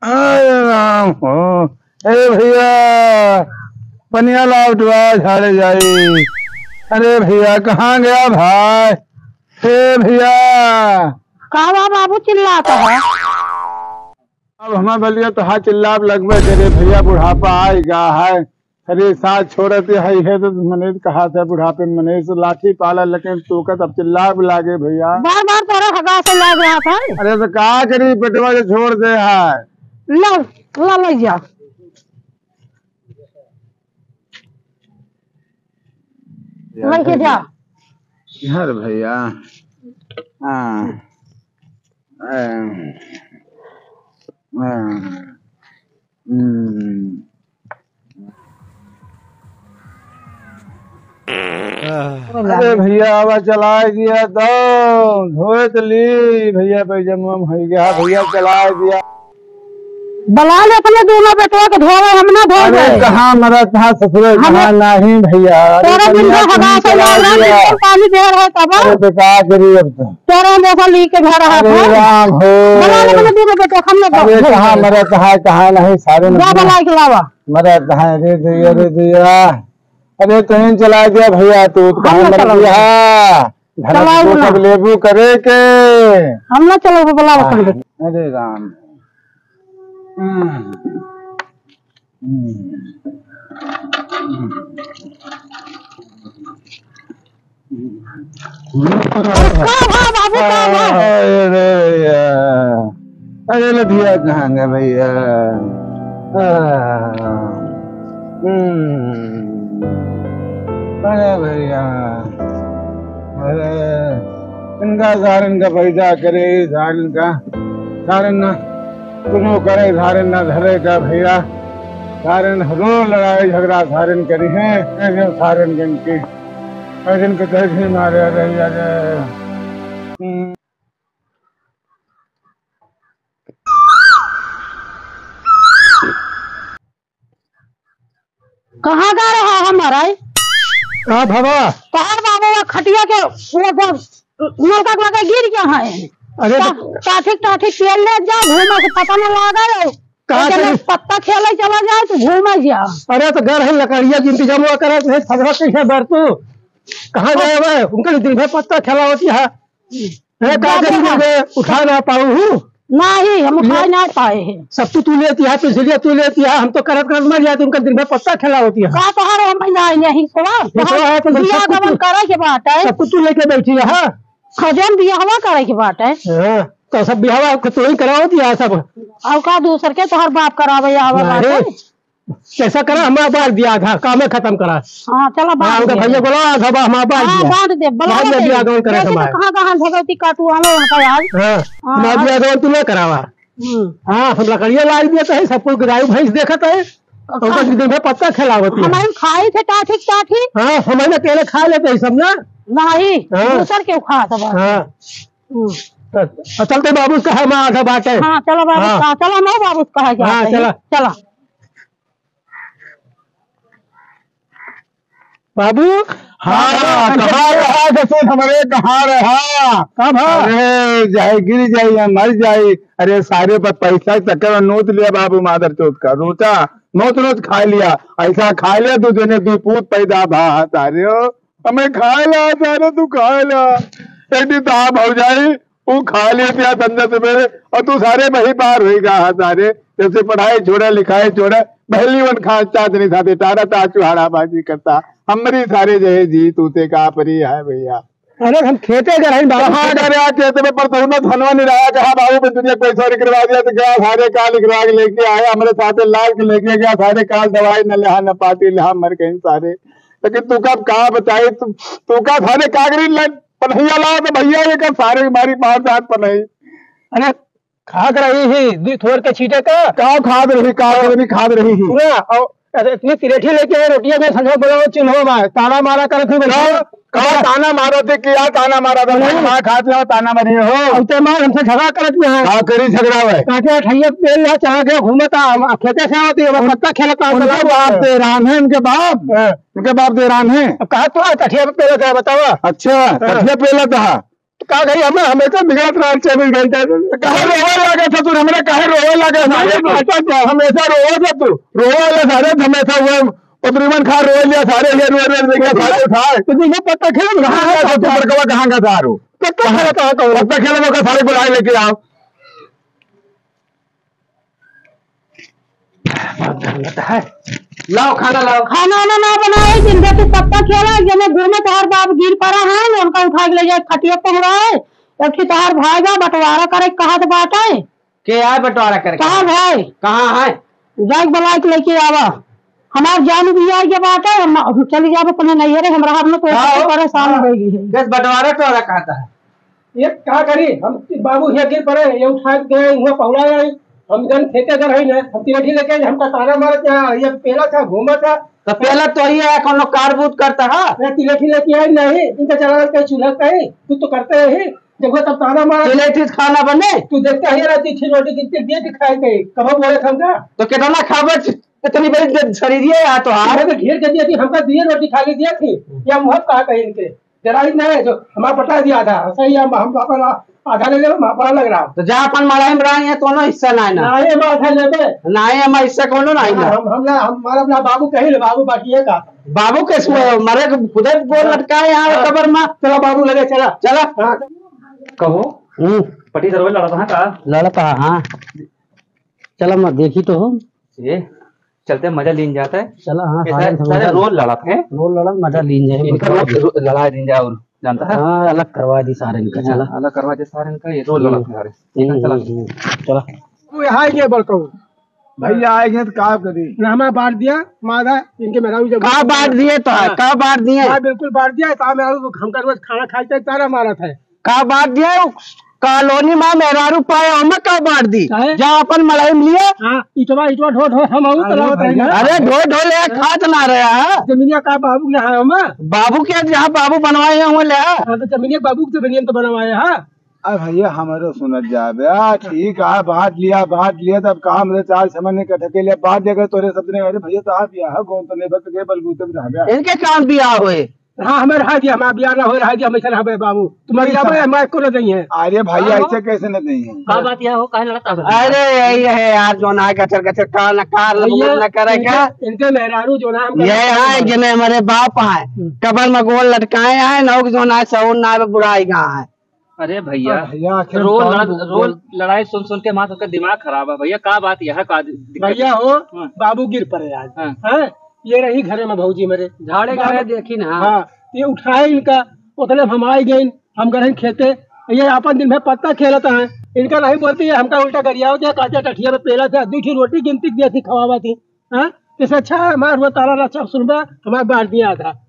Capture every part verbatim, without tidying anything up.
अरे राम हो, ए भैया, पनिया लाव, टुआ झाड़े जाई। अरे भैया, कहाँ गया भाई? ए भैया। का बा बाबू, चिल्लात है? अब हमार बलिया तो हाथ चिल्लाब लगबे करे भैया, बुढ़ापा आइ गा है। अरे साथ छोड़त है, है तो मने कहा था बुढ़ापे में मने से लाठी पाला, लेकिन तू का तब चिल्लाब लागे भैया। बार बार तोरा हगा से लाग रहा था। अरे तो का करी, पेटवा के छोड़ दे है। लो, ला ले जा। लेके जा। यार भैया। हाँ। हाँ। हाँ। हम्म। अरे भैया, अब चलाए दिया तो, धोए तो ली भैया, पैजामा में हो गया, भैया चलाए दिया। बुला ले अपने दोनों बेटवा के धोवे, हम ना धोवे। अरे कहाँ मरत था ससुरे, हम कहाँ नहीं भैया। अरे तोरा दिन भैया, का हवा से चलाए लाग रहा दिया। है, पानी दे रहा है तब। अरे तो का करी अब तो। तोरा जैसा ली के घर रहा अरे था। राम हो। बुला ले अपने दोनों बेटवा, हम ना अरे धोवे। कहाँ मरत है, कहाँ नहीं, सारे जा बुला के लावा। मरत है, रे दैया, रे दैया। अरे कहीं चला गया भैया, तू तो हम कहाँ ना मर चलाओ। गया? धनक चलाओ को ना। सब लेबू करे के। हम ना चलो, बुलाओ हाँ, अपन बेटा। अरे राम। हम्म। हम्म। अरे का भा बाबू, का भा? अरे यार। अरे लठिया कहाँ गया भैया? आ, हम्म। अरे भैया। अरे इनका सारन का पैदा करे, सारन का, सारन ना कुनो करे, सारन ना धरे का भैया। सारन रोज लड़ाई झगड़ा सारन करी हैं, ये जो सारन गन के। अरे इनके दर्द ही मारे, अरे, अरे। हम्म। कहाँ जा रहा है हमारा? का भवा? तोहर बाबू वो खटिया के वो, वो नलका के लगे गिर गया है। अरे तो टा-, टाठी टाठी तेल ले जा, घूमे से पता न लागे। कहाँ तो चले? पत्ता खेले चला जाए तो घूमे जा। अरे तो घर है लकड़िया की इंतजाम हुआ करे, नहीं फगवा कैसे बर तू? कहाँ गए हुए? उनका दिन भर पत्ता खेला होती है। अरे का जा करी बे। बे? उठा ना पाऊ हूँ। नहीं, हम उठा ये ना पाए हैं। सब तो तू लेती है, पिछलिया तू लेती है, हम तो करत करत मर जाते, उनका दिन भर पत्ता खेला होती है। का तोहर हम ना नहीं कोवा? ये तो है, तो बिया सब कुछ गवन तू, करे के बात है। सब कुछ तू लेके बैठी है, हाँ? खजन बियाहवा करे के बात है। हाँ, तो सब बियाहवा के तू ही करावती है सब। और का दूसर के तोहर बाप करावे आवे अरे, बात है? कैसा करा, हमारा बांट दिया आधा, काम है खत्म करा। हाँ, चला हाँ, बांट उनका दे। भैया बोला, आधा बा-, हमारा बांट हाँ, दिया। बांट दे, बुला बांट ले। दिया, कौन करे जैसे तो हमारे? कहाँ, कहाँ भगवती काटू, हम लोगन का आज। हाँ, हाँ, हमारा आज। दिया, कौन तू ना करावा। हम्म। हाँ, हम लकड़िया लाई दिया तो है, सबको गाय भैंस देखत है। अच्छा। उनका दिन भर पत्ता खिलावत है। हमारे खाई थे टाठी, टाठी। हाँ, हमारे अकेले खा लेते हैं सब ना। नहीं, हाँ। दूसर के खा सब। हाँ। हम्म। तो, और चलते बाबू कहा, हमारा आधा बांटे। हाँ, चलो बाबू हाँ। कहा, चलो, मैं बाबू कहा हाँ, जाते हैं। चला। चला। बाबू, हाँ, हाँ, कहाँ रहा ससुर हमरे, कहाँ रहा? कब हाँ? अरे, जाए गिर जाए या मर जाए। अरे, सारे प-, पैसा के चक्कर में नोच लिया बाबू, मादर चोद का रोटा, नोच नोच खा लिया। ऐसा खा लिया, दो जने दो पूत पैदा भा, सारे हो, हमें खाए ला, सारे तू खाए ला। एक दिन तो आप हो जाए, ऊ खा लेत या संझा सबेरे, और तू सारे वही पार होई गा हा सारे। जैसे पढ़ाई छोड़े, लिखाई छोड़े, बहली वन खा चांदनी साथे टारा ता चुहाड़ा बाजी करता। हमरी सारे जहे जी, तू ते का परी है भैया। अरे हम खेते गए रहे बाबू। कहाँ गए रहे खेत में? पर तू ना धनवा निराया, कहा बाबू पे दुनिया कोई सौ लिखवा दिया, तो गया सारे का लिखवा के लेके आया, हमरे साथे लाल के लेके गया, सारे का दवाई न लिहा, न पाती लिहा, मर गए सारे। लेकिन तू का, का बताई, तू, तू का सारे कागरी लग पनहिया लावा तो भैया ये कर सारे मारी मार जात पनही। अरे खात रही ही, दी थोड़ के छीटे का। का खात रही, का हाँ। नहीं खात रही ही। पूरा, और अरे इतनी तिरेठी लेके आए, रोटियां में संझा बनाओ, चिन्हो मार, ताना मारा करत ही का, बैठा। का ताना मारा थे, क्या ताना मारा था? नहीं। मार खात रहो, ताना मारी हो। अब ते मार हमसे झगड़ा करत ही है। का करी झगड़ा है? काके ठैया पेल ला चला के घूमता, हम खेते से आवत ही, अब उन-, पत्ता खेलता, उनके चला बाप गया। दे राम है, उनके बाप। हाँ। उनके बाप दे राम है। अब कहा तू आ, कठिया पे पेला था, बतावा। अच्छा, हाँ। कठिया पेला था। तो का कही, हमें हमेशा बिगड़त रहा चौबीस घंटा। तो काहे रोवे लागत है तू, हमरा काहे रोवे लागत है? नहीं, बात तो हमेशा रोवत है तू, रोवे वाला सारे हमेशा हुए। पतरीमन खा रोवे लिया सारे, ये रोवे रोवे देखा सारे उठाए। तो देखो पत्ता खेल कहाँ है, तो बड़कवा कहाँ का सारो? पत्ता खेल कहाँ का? पत्ता खेल का सारे बुलाए लेके आओ। लाओ खाना लाओ। खाना वाना ना बनाए, जिनका तू पत्ता खेला, जने घर में तोहार बाप गिर पड़ा है, उनका उठा के ले जाए, खटिया पहुँचाए। एक ठे तोहार भाई बा, बंटवारा करे के कहत बाटे। के आए बंटवारा करे? कहाँ भाई? कहाँ है? जाए बुला के लेके आवा। हमार जान भी आई के बाटे, हम, हम चली जाब अपने नैहरे, हमरा हम लोग का हो? परेशान हो गई है। बस बंटवारा टोरा कहता है। ये का करी? हम बाबू हियाँ गिर पड़े, ये उठा के गए, हुआँ पहुँचा आए। हम जन खेते अगर है ना, हम तिलठी लेके आए, हमका ताना मारत यहाँ, ये पेला था, घूमत था। तो पेला तो ही है, कोनो कार बूत करता है। मैं तिलठी लेके आई नहीं, इनका चला के चूल्हा कहीं, तू तो करते ही, जब वो तब ताना मारा। तिलठी से खाना बने? तू देखता ही रहती थी, रोटी कितनी दिए थी खाए के, कब बोले था हमका? तो कितना खाबे, इतनी बड़ी दे-, शरीर है यार तो हाथ। अरे तो ढेर कर दिया थी, हमका दिए रोटी खा के दिया थी, या मुहब कहा कहीं इनके। जरा ही नहीं, जो हमारा बटा दिया था, सही है, हम, हम अपना आधा ले ले, हम अपना लग रहा। तो जा अपन मड़ाई में रहा, ये कोनो हिस्सा ना है ना। ना, ये हमारा आधा लेबे। ना, ये हमारा हिस्सा कोनो ना है ना। हम, हम ना, हम, हमारा अपना बाबू कही ले, बाबू बाकी है का? बाबू के सुए, मरे के खुदे गोल हाँ। लटका है यहाँ हाँ। कबर में। चला बाबू लगे, चला। चला। हाँ। कहो, हम्म। पटी दरवाजा लड़ा था का? लड़ा था, हाँ। चला मैं देखी तो हो। ये चलते मजा लीन जाता है। चला, हाँ, ये सारे, सारे सारे रोल लड़त हैं। रोल लड़त, मजा लीन जाए, इनका मजा रोल लीन। रो-, लड़ा दीन जाए और जानता है? हाँ, अलग करवा दी सारे इनका, हाँ, चला। अलग करवा दे सारे इनका, ये रोल हम्म। लड़त हैं सारे। हम्म, चला, हम्म, चला। हम्म, चला। वो यहाँ ये बड़काऊ। भैया आए गए तो का करी? ना, हमारा बांट दिया, मादा, इनके मेहरारू जब का बांट दिए तो है, हाँ। का बांट दिए? हाँ, बिल्कुल बांट दिया, तो मेहरारू हमका रोज खाना खाए के ताना मारत है। का बांट दिया? कॉलोनी में मेहरारू पाए, हमें का बांट दी? काहे? जा अपन मड़ई में लिए। हाँ, इटवा, इटवा ढो, ढो, हम आऊ अरे तलावत रही भैया। ना। अरे ढो, ढो ले हाँ। खात ना रहा है। जमीनिया का बाबू के यहाँ हम? बाबू के जहाँ बाबू बनवाए हैं, वहाँ ले आ। हाँ, तो जमीनिया बाबू के जमीनिया में तो बनवाए हैं। अरे भैया, हमारो सुनत जा बे। आ, ठीक है, बांट लिया, बांट लिया, तब काम रे चार छह महीने का ढकेले, बांट देगा तोरे सब दिन। अरे भैया, तो आप यहाँ कौन तो नहीं बच गए, बलबूते में रह गया। इनके काम बियाह हुए। हाँ, हमें रहा दिया, हमारा बियाह ना हो, रहा दिया, हमेशा रहा बे बाबू। तुम्हारी ठीक अब है। हमारे को ना देंगे। अरे भाई, हाँ, ऐसे कैसे न देंगे? का बात यह हो, काहे लड़ता है? अरे, यही है यार, जो ना गचर गचर का ना कार भैया, ना करे इनके, क्या? इनके मेहरारू जो ना हम ये करते हैं, जिन्हें हमारे बाप आए, हम्म। कबर में गोल लटकाए आए, नौक जो ना सौर ना बुढ़ाई गा है। अरे भैया, अरे भैया, आखिर हम रोज कौन लड़-, बोल-, रोज लड़ाई सुन सुन के माँ सबका दिमाग खराब है भैया, का बात यह का दि-, दिक्कत भैया है? हो, हाँ। बाबू गिर पड़े आज। हाँ। हैं? ये रही घरे में भौजी मेरे। झाड़े बाबू गाड़े देखी ना। हाँ, ये उठाए इनका, उतने में हम आई गइन, हम गए खेते, ये अपन दिन भर पत्ता खेलत हैं, इनका नहीं बोलती है, हमका उल्टा गरियावत है, काचा टठिया में पेला था, दू ठो रोटी गिनती दिया थी, खवावा थी। हाँ? इससे अच्छा है, हमार हुआ ताला ना चल सुनबा, हमार बांट दिया आधा।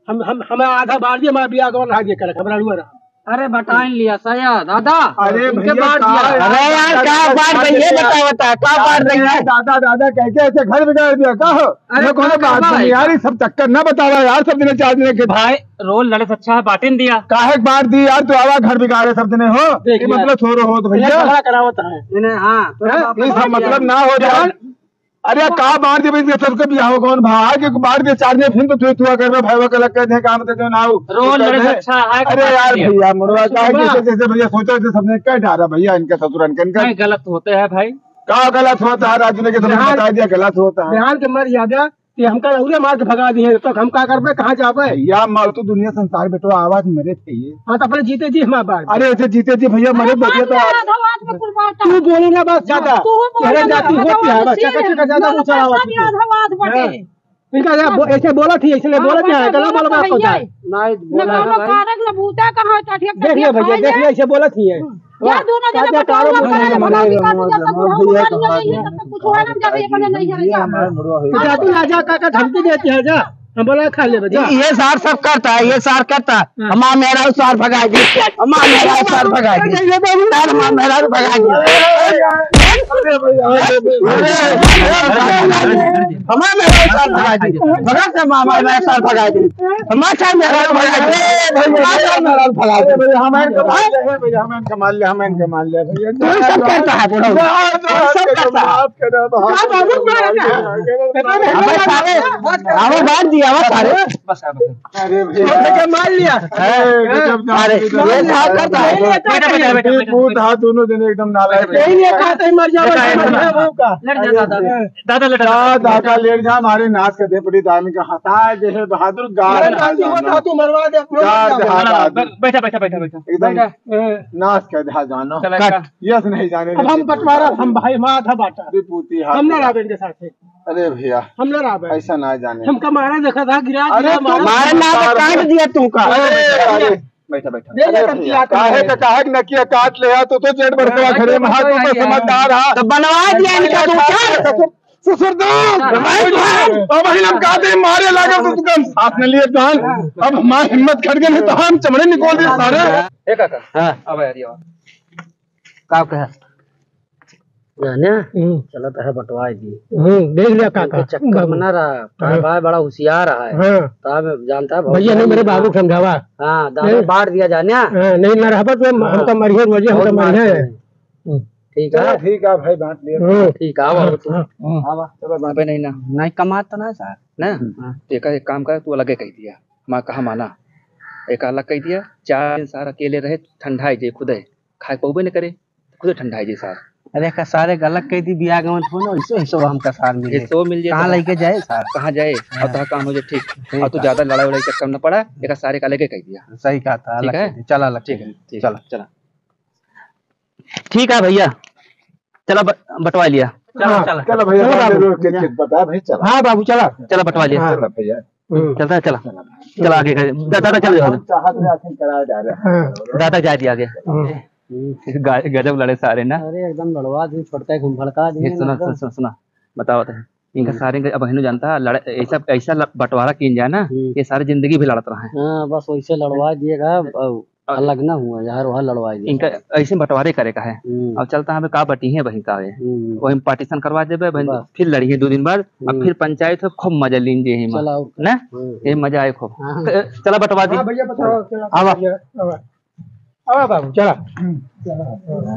हम, हम, हमार आधा बांट दिया, हमार बियाह के बाद आगे करे, हमरा रुआ रहा। अरे बटाइन लिया सया, दादा। अरे इनके भैया, बांट का दिया। यार, अरे यार, का बांट दिया, ये बताओ, बता, का बांट दिया? दादा, दादा, कह के ऐसे घर बिगाड़ दिया, का हो? अरे ये कोनो का बात करवा नहीं है? यार, ये सब चक्कर ना बतावा यार, सब दिन चार दिन के। भाई, रोल लड़े से अच्छा है, बांटिन दिया। काहे बांट दी यार, तू आवा घर बिगाड़े सब दिन हो। देख ये यार। मतलब छोड़ो हो तो ये भैया। झगड़ा करावत है। इन्हें, हाँ, तो हैं? बाप ये सब बांट दिया। मतलब ना हो जाए। अरे का बांट दे भाई, सबके बियाह कौन भाई के बांट दे चार ने, फिर तो तू, तू कर रहा भाई, वो अलग कर दे, काम दे दे ना हो। रोल तो कर लड़े दे। अच्छा है, अरे बात यार नहीं है। भैया, मुड़वा का है, सुनवा। जैसे, जैसे भैया सोचा, जैसे सबने कह डारा भैया, इनका ससुरन के, इनका नहीं, गलत होते हैं भाई। का गलत होता है, राजू ने के सबने बिहार, बता दिया, गलत होता है। बिहार के मर जादा, ये हमका उरे मार के भगा दिए, तो हम का करबे, कहाँ जाबे? भैया, मर तो दुनिया संसार बेटवा, आवाज मरे थे ये। हाँ, तो अपने जीते जी हमार बांट। अरे, ऐसे जीते जी भैया, मरे अरे, बचिया तो बांट आप। आधा आध में कुल बांटा। तू बोले ना बस ज्यादा। तू बोले अरे ना, जाती आधा होती है, आध बस चका सीधे, चका ज्यादा आधा ऊंचा आवाज आधा होती है। आधा आध बटे। हाँ। इनका ये बो-, ऐसे बोलत ही, इसलिए हाँ, बोलत ही, वैसे गला बोलत बोलबा ही होता है। है। नहीं, ना बोला है कौनो भाई। कारक, ना बूता, कहाँ टठिया देख लिया कटिया भैया, खाए देख लिया, जाए। ऐसे बोलत ही है। जा, दोनों जने का बताओ, कारो बोला बोला है, भैया, भैया, भैया, भैया, भैया, तब तक कुछ हुआ ना, जाते अपने नहीं है, जा। भैया, हमारे मुड़वा हो तो जा, तू ना जा, काका धमकी देती है, जा। हम बोला, "खा ले, जा।" ये सार सब करता है, ये सार करता है। हाँ। हमार मेहरारू सार भगाई दी, हमार मेहरारू सार भगाई दी, सार हमार मेहरारू भगाई दी। अरे भैया, अरे भैया, अरे भैया। हमार मेहरारू सार भगाई दी, भगा से हमार मेहरारू सार भगाई दी, हमार सार मेहरारू भगाई दी। भैया, भैया, भैया, भैया, हम इनका मान ले, भैया, हम इनका मान ले, हम इनका मान ले, भैया। तू सब करता है, बुढ़ऊ। ना, ना, तू सब करता है। माफ कर दो, माफ कर दो, माफ कर दो। अबे सारे, आवा बांध दिया, आवा सारे। अरे भैया। भैया, मार लिया। अरे, गजब, अरे, ये क्या करता है? बैठा, बैठा, बैठा, ये बैठा। भूत हाथ दोनों जने एकदम नालायक। यही नहीं कहा था, मर जाओ, बैठा, मर बैठा। जाओ, वो का। लड़ जा, दादा। दादा, लड़ जा। दादा, दादा, लेट जा, हमारे नाश कर दे, पड़ी दान का हटा, जे है बहादुर, गाल अरे, ना दादी, वो जानो। था, तू मरवा दे, अपना गाल मर जाओ। हटा ना, दे। बै-, बैठा, बैठा, बैठा, बैठा। एकदम बैठा। नाश कर दे, जानो। चला, कट। चला। यस नहीं जाने अब हम देते। बंटवारा, हम भाई, हम आधा बांटा। विभूति हाथ हम ना में। लावे इनके साथ है। अरे भैया, हम ना लावे। ऐसा ना जाने। हमका मारा देखा था, गिरा अरे दिया, तू मारा। मारे ना तो काट दिया तुमका। अरे, अरे। बैठा, बैठा। दे दे अरे तब भैया, किया काहे तुमने। का, काहे का नकिया काट ले यार, तू तो जेठ बड़कवा हाँ, घरे में हाथ ऊपर समझदार हा। तो बनवा दिया इनका तू, चल। ससुर, ससुर दो। हाँ। अब भाई हम कहते हैं, मारे लगा तो तुम साथ में लिए जान। अब हमारी हिम्मत घट गई, नहीं तो हम चमड़े निकाल दिए सारे। ए काका, हाँ। अब यार, ये बात। का कहा? जाने? हम्म। चला तो है बंटवाई दी। हम्म, देख लिया काका। इनके चक्कर में ना रहा। हाँ। भाई बड़ा होशियार है। हाँ। तो मैं जानता है, बहुत भैया ने मेरे बाबू को समझावा। हाँ, दादा नहीं। बांट दिया जाने। हाँ, नहीं ना रहबत में हाँ। हमका मरिए रोजे, हमका बहुत मार मरिए। खाए। हम्म। ठीक चलो, है। ठीक है भाई, बांट लिया। हम्म। ठीक है, आओ, हाँ, आओ तू। हाँ, हाँ। आवा, चलो, बांट। अबे नहीं ना। नहीं कमात तो ना सार, ना? हम्म। हाँ। तो एका एक काम कर, तू अलगे कह दिया। माँ कहा माना। एक अलग कह दिया, चार दिन सार अकेले रहे, ठंडाई जे खुदे। खाए पौबे न करे, खुदे ठंडाई जे सार। अरे का सारे गलत कह दी, बियाह गवन हो ना, ऐसो, ऐसो हमका सार मिले। ऐसो मिल जाए कहाँ तो लेके जाए सार? कहाँ जाए? हाँ। और तोहार काम हो जाए ठीक। ठीक और तू है। ज्यादा लड़ाई वड़ाई चक्कर में न पड़ा, एक सारे का लेके कह दिया। सही कहा था, ठीक अलग है? कह दी। चला, अलग ठीक कह है, दी। ठीक चला। है, चला। ठीक है भैया, चला ब-, बंटवा लिया। चला, हाँ, चला। चला भैया, चला बाबू। जरूर के, के पता है भाई, चला। हाँ बाबू, चला। चला बंटवा लिया। हाँ। चला भैया। हम्म। चलता है, चला। चला। चला आगे का, दा-, दादा चल जाओ। हम चाहत रहे, आखिर करा जा रहे हैं। हाँ। दादा जा दिया आगे। हम्म। ग-, गजब लड़े सारे ना। अरे एकदम लड़वा दी, छोटका घूम भड़का दी ये सुना, एकदम। सुना, सुना, सुना, बताओ तो। इनका हम्म। सारे के अब हिनो जानता है, लड़-, ऐसा, ऐसा ल-, बंटवारा किन जाए ना, हम्म। ये सारी जिंदगी भी लड़त रहे। हाँ, बस वैसे लड़वा दिएगा, अब और अलग ना हुआ, यार, वहाँ लड़वा दिया। इनका ऐसे बंटवारे करे का है। हम्म। अब चलता हमें का बटी है बहिन का है। हम्म। वही partition करवा देबे बहिन, बस। फिर लड़िए दो दिन बाद, अब हम्म। फिर पंचायत हो, खूब मजा लीन जे है माँ। चला और ना? हम्म। ये मजा आए खूब। हाँ। क-, चला बंटवा दी। हाँ भैया, बताओ, चला, आवा। भैया, आवा। आवा बाबू, चला। हम्म, चला, चला।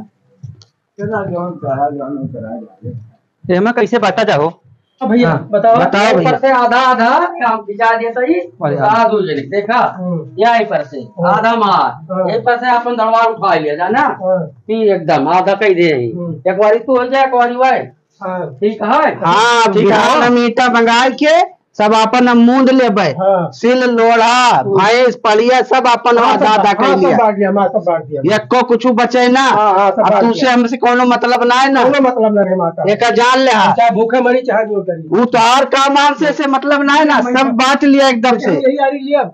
चला, जौन कहा, जौन करा जाए। एमा कैसे बांटा जाहो? हाँ भैया, हाँ, बताओ। बताओ एक भैया। पर से आधा, आधा, हम खिंचा दिए सही, अरे आधा। आधा दो जने, देखा? हम्म। यहाँ एक पर से, हाँ। आधा मार, हाँ। एक पर से अपन दड़वा उठा लिया जाना, हाँ। फिर एकदम आधा कह दे यही। हम्म। एक बारी तू हो जाए, एक बारी वह। हाँ। ठीक है? हाँ, ठीक है। बिहार में ईटा मंगाए के सब अपन मूंद लेबे। हाँ। सिल, लोढ़ा, हम्म। भैंस, पड़िया सब अपन हाँ, आधा सब आधा बा-, कर हाँ, सब लिया। बांट लिया, माँ, सब बांट दिया। एको कुछ बचे ना। हाँ, हाँ, सब अब बांट तू से दिया। हमसे कोनो मतलब ना है ना। कोनो मतलब ना रहे माता। एका जान ले हा। चाहे भूखे मरी, चाहे जो करी। उ तो और काम वाम से, से मतलब ना है ना, नहीं, सब नहीं। बांट लिया एकदम से। यही आरी लिया।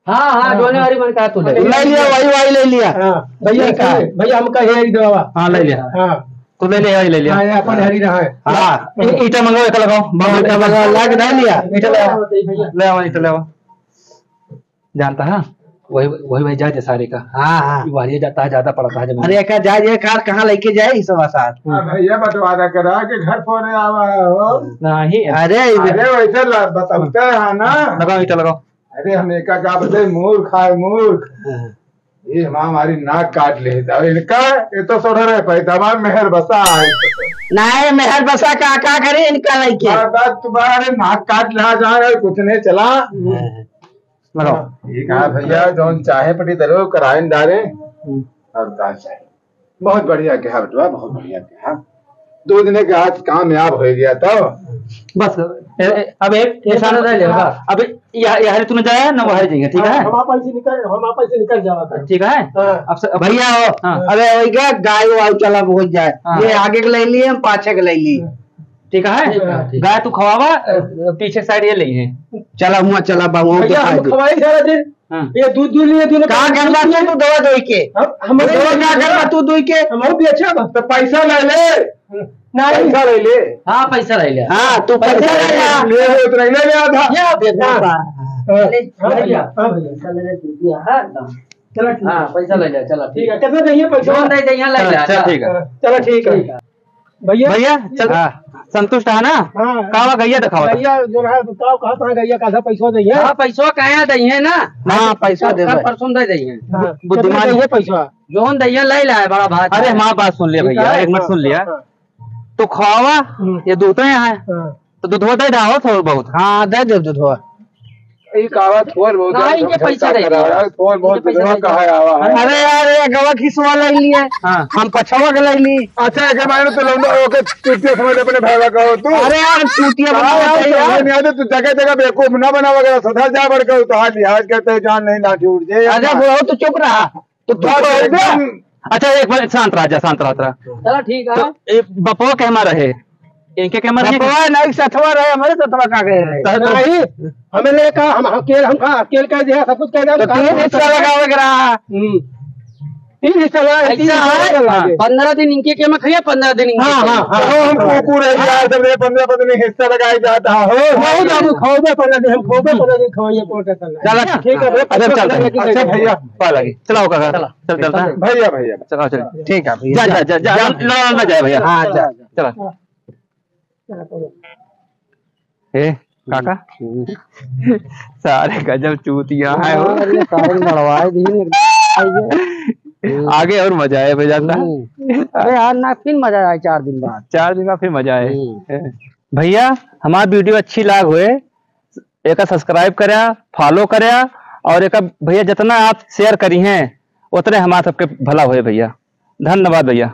हाँ, हाँ, हाँ, जोने हाँ। वाली मन का तू ले। ले लिया, वही, वही ले लिया। हाँ, भैया, ठीक है। भैया, हमका हेरी दवा। हाँ, ले लिया। हाँ। तू ले ले, वही ले लिया। हाँ, ये अपन हेरी रहा है। हाँ। इ-, ईटा मंगाओ, ईटा लगाओ। मंगाओ, ईटा मंगाओ, लाग ना लिया। ईटा ले आओ। भैया। ले आओ, ईटा ले आओ। जानता है? वही, वही, वही जाए सारे का। हाँ, हाँ। वही जाता है, ज्यादा पड़ता है जमीन। अरे, का जाए, ये कार कहाँ लेके जाए, इस वाला साथ? हाँ, भैया, बंटवारा करा के घर फोड़े आवा है, हो। नहीं। अरे, अरे, वैसे ल-, बताते हैं ना। लगाओ, ईटा लगाओ। अरे, हम एका का बदे मूर्ख आए, मूर्ख। हाँ। ये हमा-, हमारी नाक काट ले। अब इनका, ये तो सोढ़ रहे पैदा, हमार मेहर बसा है। नहीं, मेहर बसा का, का करे इनका लइके? बार बार तुम्हारे नाक काट ले, आ जाए, कुछ नहीं चला। हाँ। बताओ। ये कहा भैया, जौन चाहे पटी दरो, कराइन डारे। हम्म। और का चाहे? बहुत बढ़िया कहा बेटवा, बहुत बढ़िया कहा। दो दिन के आज कामयाब हो गया तो। बस, ए, ए, अब एक, एक साथ रह ले, हाँ। अब या, यार तूने जाया ना, वहाँ जाएंगे, ठीक है? हम आप ऐसे निकल, हम आप ऐसे निकल जावा था। ठीक है? हाँ। अब स-, अब भैया हो, हाँ। अबे वही का गाय वाय चला हो जाए। हाँ। ये आगे के ले लिए, हम पाछे के ले लिए। ठीक है? ठीक है, ठीक। गाय तू खवावा, अ, पीछे साइड ये ले हैं। चला हुआ, चला बाबू, भैया, हम खवाई सारा दिन। हाँ। ये दूध, दूध लिए, दूध का करना तू, तू दवा दोई के? हम, हम दवा का करना तू दोई के? हम और भी अच्छा बा। तो पैसा ले ले। नहीं। पैसा ले ले। हाँ, पैसा ले ले। हाँ, तू पैसा पैसा ले ले। ले ले, उतना ही ले ले आधा। ये आप इतना हाँ। बा। हाँ। ले, हाँ भैया, हाँ भैया। पैसा ले ले, तू दिया, हाँ, एकदम। चलो, ठीक है। हाँ, पैसा ले ले, चलो, ठीक है। कितना चाहिए पैसा? जोन दे दे, यहाँ ले ले, अच्छा, चलो। ठीक है। हाँ, चलो, ठीक है। ठीक है। भैया, भैया, चल, हाँ। संतुष्ट है ना? हाँ। का हुआ, गैया दिखावा था। गैया जो है, बताओ, कहाँ, कहाँ गैया, का पैसा दे है? हाँ, पैसा काहे दे है ना? हाँ, पैसा कल देबे। परसों दे दे है। हाँ। बुद्धिमान। कितना दे है पैसा? जोन दे है, ले लाए बड़ा भाई। अरे, हमार बात सुन लिया ठीक भैया, है? एक मिनट हाँ, सुन लिया। हाँ, हाँ। तो खावा, हम्म। ये दूध है। हाँ। तो दूधवा दे दे हो थोड़ा बहुत। हाँ, दे दे दूधवा। ई कावा थोर बहुत नहीं, ज्यादा इनके पैसा झंझट दे करा दिया। है, थोर बहुत इनके पैसा दूधवा दे दिया। कहाँ आवा है? अरे यार, ये गवा खिसवा ले लिए। हाँ। हम पछवा के ले ली। अच्छा, एक मायने तो लौंडा होके चुतिया समझ अपने भाईवा का हो तू। अरे यार, चुतिया का बना हो, बताइए यार। समझ नहीं आते, तू जगह जगह बेवकूफ ना बना वगैरह, सुधर जा बढ़ के, तो हाथ लिहाज करते हो, जान नहीं लाठी उठ जाए। अरे बुढ़ऊ, तू चुप रहा। तो तू बात तो एकदम। अच्छा, एक मिनट, शांत रह जा, शांत रह, रह। चला, ठीक है। तो ए, बपवा के हमारा है, इनके के हमारे बपवा नहीं, सथवा रहे, हमारे सथवा का गए रहे? तो, तो नहीं, हमें ले कहा, हम, हम अकेल, हम कहा, अकेल कह दिया, सब कुछ कह दिया, हम तो कहा, तीन हिस्सा लगावे के रहा। हम्म। तीन हिस्सा लगा, तीन ऐसा हिस्सा है, लगा हाँ। दे। पन्द्रह दिन इनके के में खाइए, पन्द्रह दिन इनके हाँ, के हाँ, में। हाँ। तो हम कुकुर है यार, जब ये पन्द्रह, पन्द्रह दिन हिस्सा लगाए जाता हो। खाओ बाबू, खाओ बे, पन्द्रह दिन हम खाओ बे, पन्द्रह दिन खाओ, ये कौन कहता है? चला, ठीक है, अच्छा, चल, चल। अच्छा, भैया। पा लगी। चलाओ काका। चला। चल, चलता है। भैया, भैया। चला, चल। ठीक है, भैया। जा, जा, जा, जा, जा। लड़ा ना जाए भैया। हाँ, जा। चला। ए, काका। हम्म। सारे गजब चूतिया है वो। अरे, सारे मड़वाए दी ने एकदम। आगे और मजा आए, भैया, जाता। हम्म। अरे यार, ना, फिर मजा आए चार दिन बाद। चार दिन बाद फिर मजा आए। हम्म। भैया, हमार video अच्छी लाग होए, एका subscribe करा, follow करा, और एका भैया जितना आप share करी हैं, उतने हमार सबके भला होए भैया। धन्यवाद भैया।